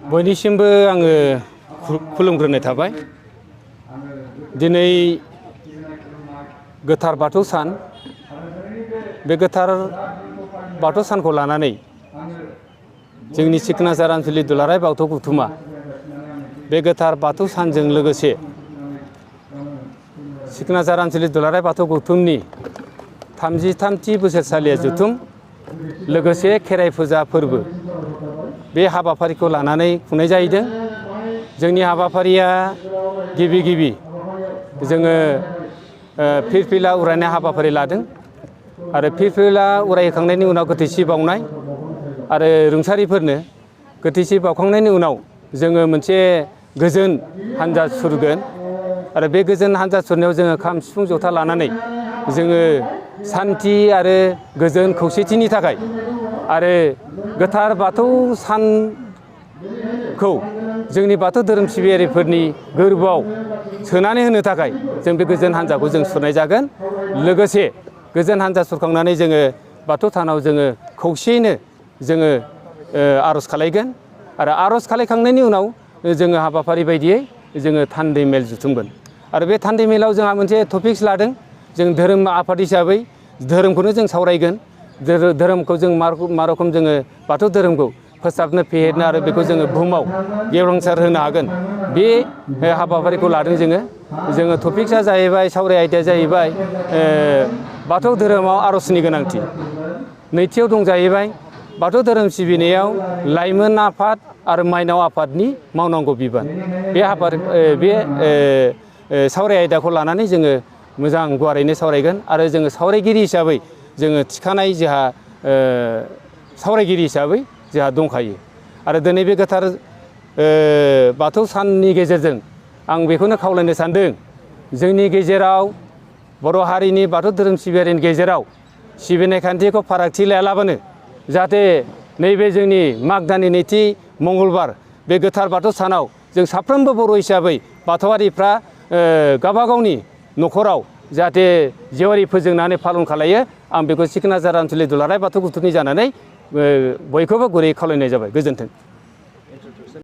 बयनिसिमबो आङो खुलुमग्रोनाय थाबाय। दिनै गोथार बाथौ सान। बे गोथार बाथौ सानखौ लानानै जोंनि सिखनाझार आनसलिक दुलाराय बाथौ गौथुमा बे गोथार बाथौ सानजों लोगोसे सिखनाझार आनसलिक दुलाराय बाथौ गौथुमनि 33थि बोसोरसालिया जथुम लोगोसे खेराइ फुजा फोरबो बे हाबाफारिखौ लानानै खुंनाय जाहैदों। जोंनि हाबाफारिया गिबि जोङो फिरफिला उरायनाय हाबाफारि लादों आरो फिरफिला उरायखांनायनि उनाव गोथैसि बावनाय आरो रुंसारिफोरनो गोथैसि बावखांनायनि उनाव जोङो मोनसे गोजोन हान्जा सुरगोन आरो बे गोजोन हान्जा सुरनायाव जोङो खाम सिफुं जथा लानानै जोङो सान्थि आरो गोजोन खौसेथिनि थाखाय आरो गोथार बाथौ सानखौ जोंनि बाथौ धोरोम सिबियारिफोरनि गोरबोआव सोनानै होनो थाखाय जों बे गोजोन हान्जाखौ जों सुरनाय जागोन। लोगोसे गोजोन हान्जा सुरखांनानै जोङो बाथौ थानाव जोङो खौसेयैनो जोङो आर'ज खालायगोन आरो आर'ज खालायखांनायनि उनाव जोङो हाबाफारि बायदियै जोङो थान्दै मेल जुथुमगोन आरो बे थान्दै मेलाव जोंहा मोनसे टपिक्स लादों। जों धोरोम आफाद हिसाबै धोरोमखौनो जों सावरायगोन। धोरोमखौ जों मा रखम जोङो बाथौ धोरोमखौ फोसाबनो फेहेरनो आरो बेखौ जोङो बुहुमाव गेवलांसार होनो हागोन, बे हाबाफारिखौ लादों जोङो टपिक्सआ जाहैबाय, सावराय आयदाया जाहैबाय बाथौ धोरोमाव आर'जनि गोनांथि। नैथियाव दं जाहैबाय बाथौ धोरोम सिबिनायाव लाइमोन आफाद आरो माइनाव आफादनि मावनांगौ बिबान। बे सावराय आयदाखौ लानानै जोङो मोजां गुवारैनो सावरायगोन आरो जोङो सावरायगिरि हिसाबै जोङो थिखानाय जोंहा सावरायगिरि हिसाबै जोंहा दंखायो। आरो दिनै बे गोथार बाथौ साननि गेजेरजों आं बेखौनो खावलायनो सानदों, जोंनि गेजेराव बर' हारिनि बाथौ धोरोम सिबियारिनि गेजेराव सिबिनाय खान्थिखौ फारागथि लायालाबानो जाहाथे नैबे जोंनि माग दाननि नैथि मंगलबार बे गोथार बाथौ सानाव जों साफ्रोमबो बर' हिसाबै बाथौआरिफ्रा गावबागावनि न'खराव जाहाथे जेवारि फोजोंनानै फालन खालायो, आं बेखौ सिखनाझार आनसलिक दुलाराय बाथौ गौथुमनि जानानै बयखौबो गुरै खावलायनाय जाबाय। गोजोन्थों।